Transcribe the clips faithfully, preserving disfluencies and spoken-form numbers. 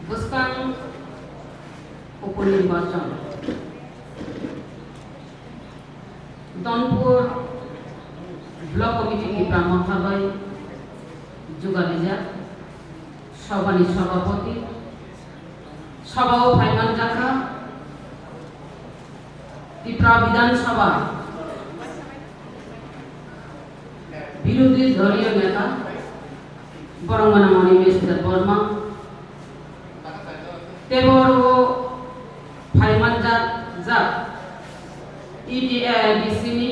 Bwskang uponirbachon. Donpur Block Committee Tipra Motha bai jugalijak Sabhani Sabhapati, Sabhao phaimanjakha Tipra Bidhan Sabha Birodhi Doliyo Neta Borong Gwnang Animesh Debbarma, tei oro phaimanjak jak E T A I D C ni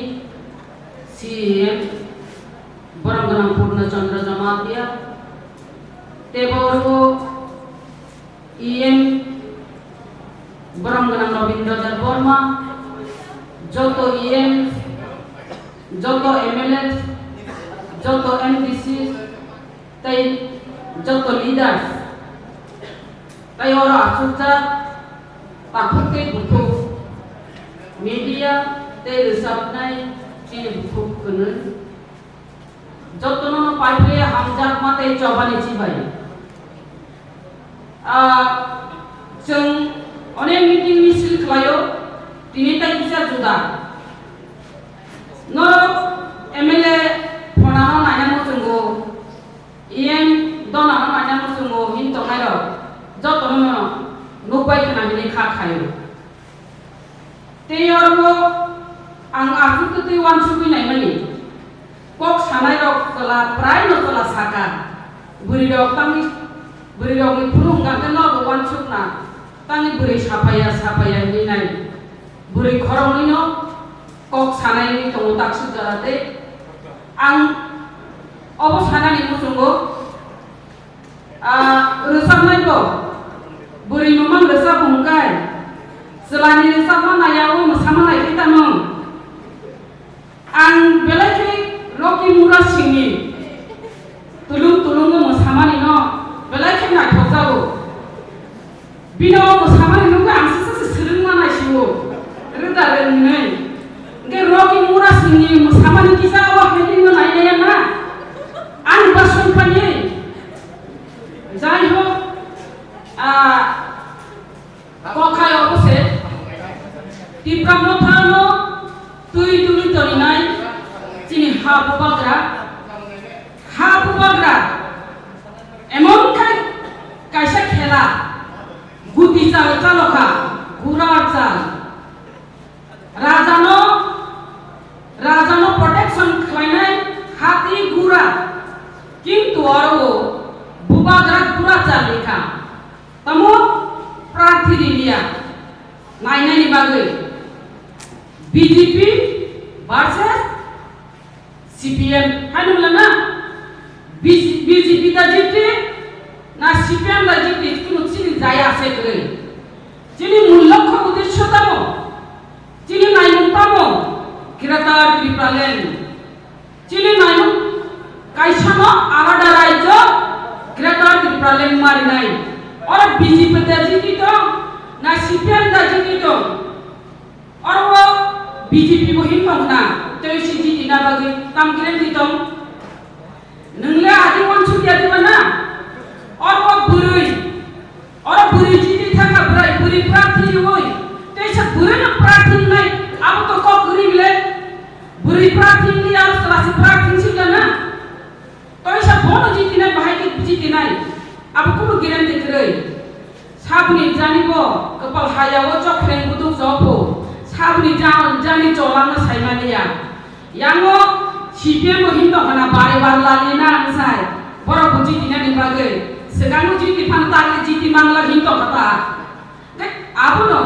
C E M Borong Gwnang Purna Chandra Jamatia, tei oro E M Borong Gwnang Rabindra Debbarma, joto E M, joto M L A, joto M D C, tei joto leaders, tei oro achukjak takhuk tei bukhuk, media tei rwchapnai chini bukhuk hwnwi jotono no paiphile hamjakma tei chobani chibai. Ah, chwng onek meeting misil khlaio, tini tai kisa juda. Norok M L A phonano naina muchungo, E M donano naina muchungo hin tongnairok jotono no nukbai khna hini kha khaio. Tei oro ang aswk twi uansugwi naimani. Kok sanairok chwla, praino chwla saka. Bwrwirok tangwi, bwrwirokni phuru hwnkha khe nobo uansukna. Tangwi bwrwi sapaiya, sapaiya hinwi nai. Bwrwi khoroknwino kok sanai wngwi tongo taksuk jora tei ang obo sanani muchungo. Ah, rwchapnai bo. Bwrwi mamang rwchap hwnkhai. Chwlani rwchapma naiyaui mwsama nai khe tamo. Ang belai khe Rocky Mura Singhni tulung tulungo mwsamani no belai khe naithok jago. Bino mwsamani nukha ang sasa se swrwngma naisio. Rwda rwngni. Hwnkhe Rocky Mura Singhni mwsamani kisa o heading no nainaiya na. Ani ba songphaiwi. Jai hok, ah, kokhai obo se Tipra Mothano twi twi toninai chini ha bubagra, ha bubagra emon khai kaisa khela guti chal chalokha, gurar chal. Rajano, rajano protection khlainai hati gura, kintu aro bubagra gura chal likha. Tamo prarthi riliya nainani bagwi B J P versus C P M haino wngla na? B J P da jiti na C P M da jiti, kuno chini jaya ase kwrwi. Chini mul lokho uddesho tamo? Chini naimung tamo? Greater Tipraland. Chini naimung kaisano alada rajyo Greater Tipraland marinai. Oro B J P da jiti tong, na C P M da jiti tong? Oro o B J P bo hin tong na, tei si jiti na bagwi tam kren di tong. Nwngle adi wansuk ya diba na? Oro o bwrwi, oro bwrwi jiti thangkha bwrwi, bwrwi prarthi oi. Tei sa bwrwi no prarthi nai, abo to kok guri bile. Bwrwi prarthi ni aro sala si prarthi si na. Toisa bono jitinai bahai khe jitinai. Abo kuno guarantee kwrwi. Saboni jani bo kwpal haya o chokhreng buduk jopho. Saboni ja-, jani cholangno saimaniya. Yango C P M bo hin tongkhana bare bar lali na ang sai. Borok bo jitinani bagwi. Swkango jiti phano takle jiti mangla hin tongkha ta. Abono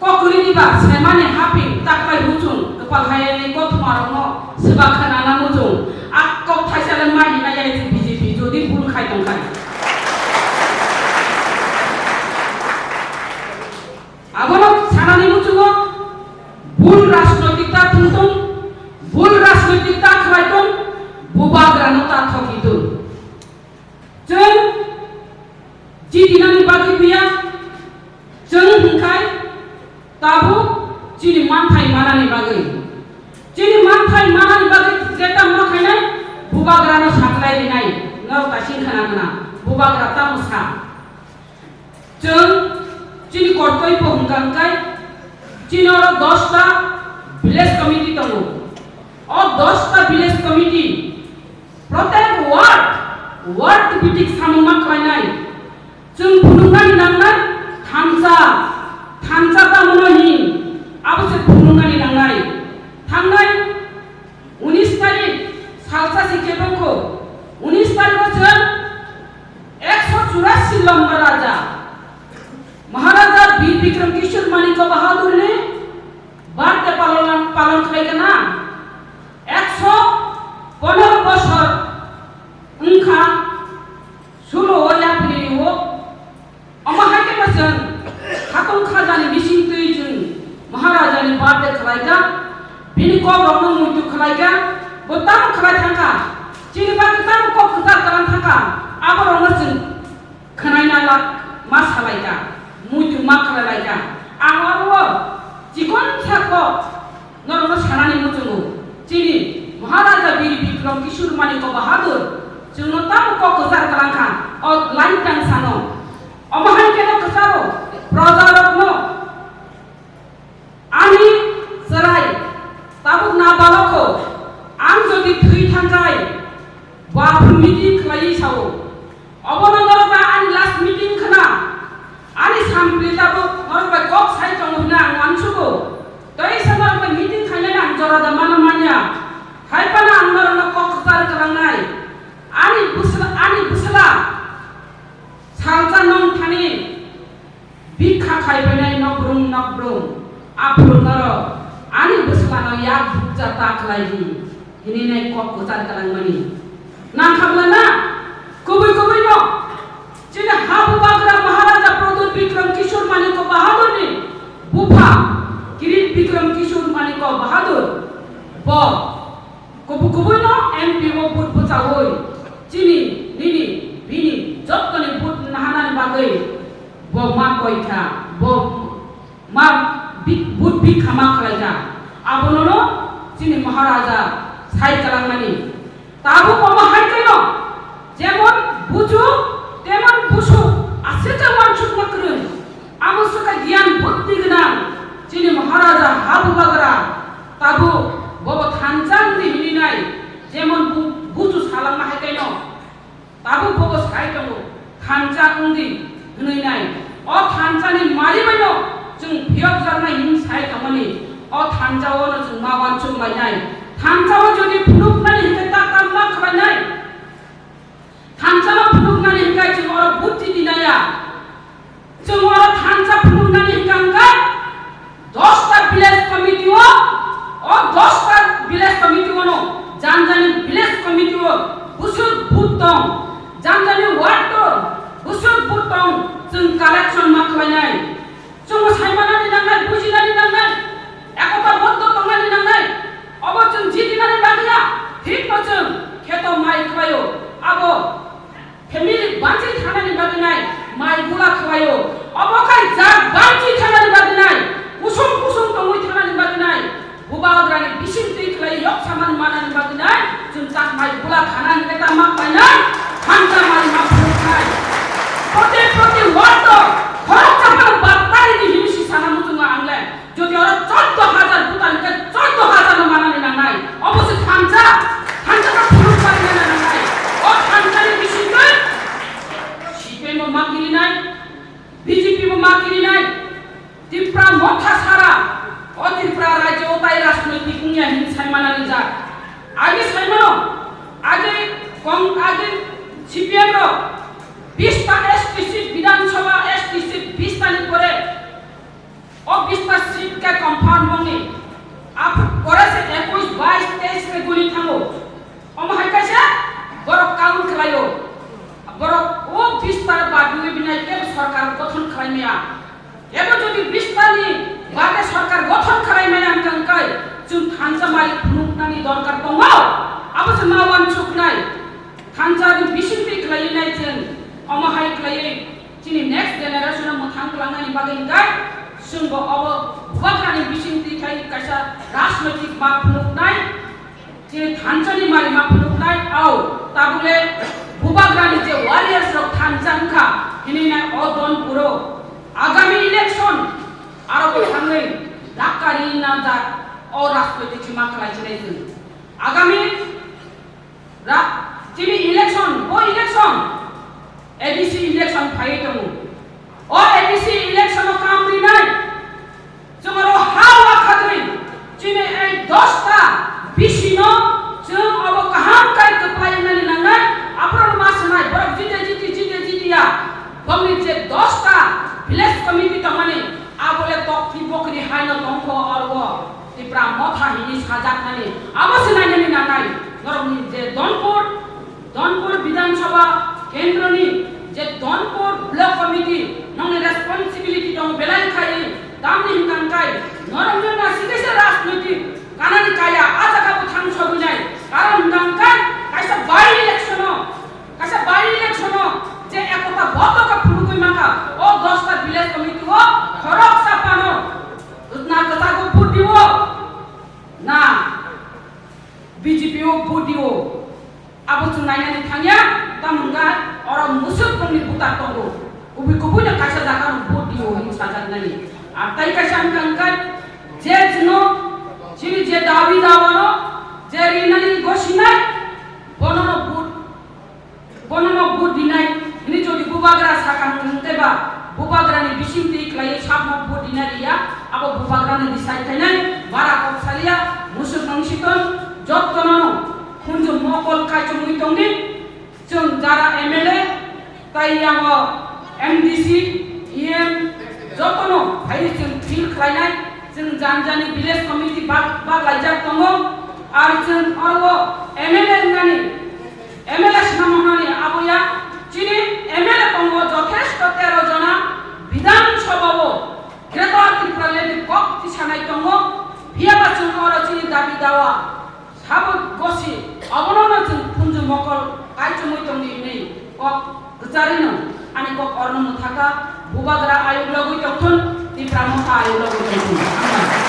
kokori ni ba semani haping taklai huchung kwpal hayani kothoma rokno swba khwnana muchung a kok thaisa le mai hina yai B J P jodi bul khai tong khai. Abono sanani muchungo bul rajnoitik ta thung tong, bul rajnoitik ta khlai tong, bubagrano ta thoki tong. Chwng jitinani bagwi phiya, chwng hwnkhai tabuk chini manthai manani bagwi. Chini manthai manani bagwi je tamo khainai, bubagrano saklai rinai, norok ta sing khna khna, bubagra tamo sa. Chwng chini kortoi bo hwnkha hwnkhe chini oro dosta village committee tongo. O dosta village committee protek ward, ward bhitik samung ma khlainai. Chwng phunuknani nangnai thansa, thansa tamo no hin abo se phunuknani nangnai. Thangnai unis tarik salsa se kebengkho, unis tarik o chwng ekso churasi lamba raja Maharaja Bir Bikram Kishore Manikya Bahadur ni birthday palon, palon khlai gana. Ekso ponero bosor wngkha sulo o yapri o. Omo hai khe no chwng khatong khajani bising twi chwng Maharaja ni birthday khlai kha, bini kok rok no muitu khlai kha, bo tamo khlai thang kha, chini bagwi tamo kok kwchar kwlang thang kha, abo rok no chwng khwnai na la ma salai kha, muitu ma khlai lai kha. Ang oro chikon sa kok norokno sanani muchungo, chini Maharaja Bir Bikram Kishore Manikya Bahadur chwngno tamo kok kwchar kwlang kha, o lain tang sano. Omo hai khe no kwcharo proja rokno ani chwrai tabuk na balokho, ang jodi thwi thangkhai, bo aphuru meeting khlaiwi sao. Obono norok ba ani last meeting khna. Ani sampli tabuk norok bai kok sai tongo hwnwi ang uansugo. Tei sa norok bai meeting khainai ang jora da mano manya. Hai phano ang norokno kok kwchar kwlangnai. Ani bwsla, ani bwsla salsa nong thani bikha khai phainai nokbrung nokbrung. Aphuru norok ani bwslano yak bukcha ta khlai di. Hini nai kok kwchar kwlangmani. Nangkha bwla na? Kubui kubui no. Chini ha bubagra Maharaja Pradyut Bikram Kishore Manikya Bahadur ni bupha Kirit Bikram Kishore Manikya Bahadur. Bo kubui kubui no M P o vote bwchaui chini nini bini jottoni vote nahanani bagwi bo ma koi kha. Bo ma bik-, but bikha ma khlai kha. Abono no chini Maharaja sai kwlangmani. Tabuk omo hai khe no, jemon buju, temon busuk, aswk khe uansukma kwrwng. Amo swkha giyan bukti gwnang, chini Maharaja ha bubagra. Tabuk bobo thansa wngwi hini nai, jemon bu-, buju salangma hai khe no. Tabuk bobo sai tongo, thansa wngdi hwnwi nai. O thansani mari bai no chwng phiyokjaknai hwn sai tongmani. O thansa o no chwng ma uansuk lainai. Thansa o jodi phunuknani hinkhe ta kam ma khlainai. Thansa no phunuknani hinkhe chwng oro butti dinaya. Chwng oro thansa phunuknani hwnkha hwnkhe dosta village committee o, o dosta village committee o no, jani jani village committee o bwswk booth tong, jani jani ward o bwswk booth tong, chwng collection ma khlainai. Chwngbo saimanani nangnai, bujinani nangnai, ekota boddo tongnani nangnai. Obo chwng jitinani bagwi ya, thikno chwng kheto mai khlaio. Abo family banchi thanani bagwi nai mai bula khlaio. Obo khai jak banchi thanani bagwi nai, kusung kusung tongwi thanani bagwi nai, bubagrani bising twi khlai yok samani manani bagwi nai, chwng tak mai bula khana hwnkhe ta ma khlainai, thansa mai ma phunuknai. Protek protek ward o khoroksa phano battari di hinwi si sana muchungo ang le. Jodi oro choddo hajar buta hwnkhe choddo hajar no manani nangnai. Obo se thansa, thansa no phunuk parinani nangnai. O thansani bisingtwi C P M bo ma kirinai, B J P bo ma kirinai. Tripura motha sara, o Tripura rajyo o tai rajnoitik wngya hinwi saimanani jak. Age saimano, age kong, age C P M rok bista S T seat, Bidhan Sabha S T seat bista ni pore O bista seat khe confirm wngni, aphuru pore se ekush, bais, teis khe guni thango. Omo hai kaisa borok count khlaio. Borok o bista baduwi binai kebo sorkar gothon khlai maya. Ebo jodi bista ni bagwi sorkar gothon khlai maya wngkha hwnkhe chwng thansa mai phunuknani dorkar tongo. Abo se ma uansuknai. Thansa ni bisingtwi khlaiwi nai chwng omo hai khlaiwi. Chini next generation o mwthang kwlangnani bagwi hwnkhe chwngbo obo bubagrani bisingtwi khai kaisa rajnoitik ma phunuknai, chini thansani mari ma phunuknai, au tabukle bubagrani je warriors rok thansa wngkha hinwi nai o don puro A D C election phaiwi tongo. O A D C election o kam rinai. Chwng oro ha wa khadwi chini ei dosta bisino chwng abo kaham kai kwplai nani nangnai. Aphuru ma swnai borok jite jiti jite jiti ya. Bongni je dosta village committee tongmani abole tokti bokri haino tongkho oro Tipra Motha hini sajaknani abo swnainani nangnai. Norokni je Donpur Donpur Bidhan Sabha Kendroni je Donpur Block Committee nongni responsibility tong belai khai tamni hinkang kai norokno na sikisa rajnoitik kanani kaya a jaga bo thang sogwi nai karon hinkang kai kaisa by election o kaisa by election o je ekota boto ka phunugwi mangkha o dosta village committee o khorok sapano na kwchago vote diwo na B J P o vote diwo. Abo chwng nainani thangya, tamo wngkha oro musuk bongni buta tongo. Kubui kubui no kaisa jaga rok vote diyo hwnwi sajaknani. Ar tai kaisa wngkha wngkha je chwngno chini je dabi dawa no je rinani gosinai bono no vote, bono no vote dinai hwnwi jodi bubagra sakha wngkhe ba bubagrani bising twi khlaiwi sakno vote dinai riya, abo bubagrani decide khainai bara kok saliya musuk bangsiton jottono no. Khunju mokol kaichomwi tongdi, chwng jara M L A, tai yango M D C, E M, jotono phai chwng feel khlainai, chwng jani jani village committee bak, bak laijak tongo, ar chwng oro M L A wngnani, M L A swnam wngnani aboya, chini M L A tongo jothesto tero jona Bidhan Sabha o Greater Tipraland ni kok tisanai tongo, phiyaba chwng oro chini dabi dawa, Sabo gosi, abono no chwng khunju mokol kaichomwi tongdi hwnwi kok kwcharino ani kok orno mwthaka, bubagra ayuk logwi tongthun, Tipra Motha ayuk logwi tongthun.